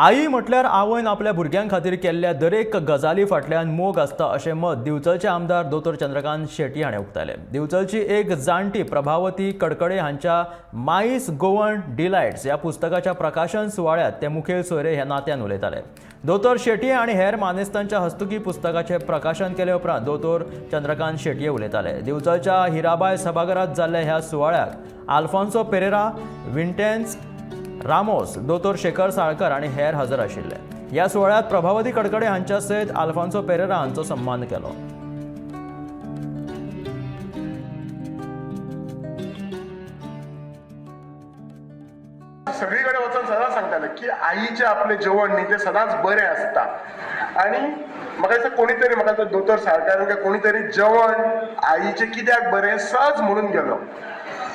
आई म्हटल्यार आवयन आपल्या भुरग्यां खातीर केल्ल्या दरेक गजाली फाटल्यान मोग आसता, अशें मत दिवचलचे आमदार दोतोर चंद्रकांत शेट्ये हाणें उक्तायलें. दिवचलची एक जाणटी प्रभावती कडकडे हांच्या माईस गोवन डिलायट्स ह्या पुस्तकाच्या प्रकाशन सुवाळ्यात ते मुखेल सोयरे ह्या नात्यान उलयताले. दोतोर शेट्ये आनी हेर मानेस्तांच्या हस्तुकी पुस्तकाचें प्रकाशन केले उपरांत दोतोर चंद्रकांत शेट्ये उलयताले. दिवचलच्या हिराबाय सभाघरांत जाल्ल्या ह्या सुवाळ्याक आल्फोन्सो पेरेरा, विंटेन्स रामोस, दोतोर शेखर साळकर आनी हेर हजर आशिल्ले. ह्या सुवाळ्यात प्रभावती कडकडे हांच्या सयत आल्फान्सो पेरेरा हांचो सन्मान केलो. सगळी कडेन वचोन सदांच सांगताले की आईचें आपलें जेवण न्ही तें सदांच बरें आसता. आनी म्हाका दिसता कोणी तरी, म्हाका दिसता दोतोर साळकार काय कोणी तरी, जेवण आईचें कित्याक बरें सहज म्हणून गेलो.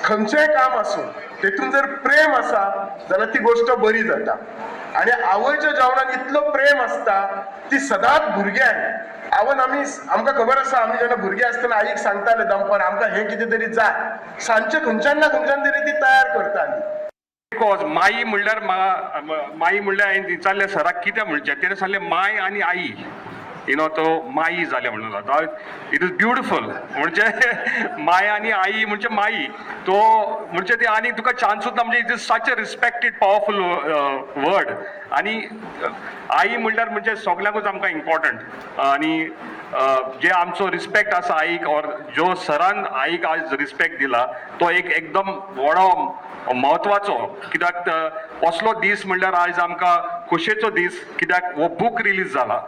खंयचेंय काम आसूं, तेतून जर प्रेम आसा जाल्यार ती गोश्ट बरी जाता. आनी आवयच्या जेवणान इतलो प्रेम आसता, ती सदांच भुरग्यांक आवन आमी आमकां खबर आसा, आमी जेन्ना भुरगीं आसतना आईक सांगताले दनपार आमकां हें कितें तरी जाय, सांजचें खंयच्यान ना खंयच्यान तरी ती तयार करताली. Because माई म्हणल्यार माई म्हणल्यार हांवें विचारलें सराक कितें म्हणचें, तेणें सांगलें माय आनी आई, you know तो माई जालें म्हणून जाता. It is beautiful. म्हणजे माय आनी आई म्हणजे माई तो म्हणजे ते आनी तुका चान्सूच ना. म्हणजे it is such a respected, powerful word. आनी आई म्हणल्यार म्हणजे सगल्यांकूच आमकां इम्पॉर्टंट. आनी जे आमचो रिस्पेक्ट आसा आईक ऑर जो सरान आईक आज रिस्पेक्ट दिला, तो एक एकदम व्हडो म्हत्वाचो, कित्याक असलो दीस म्हणल्यार आयज आमकां खोशयेचो दीस, कित्याक हो बूक रिलीज जाला.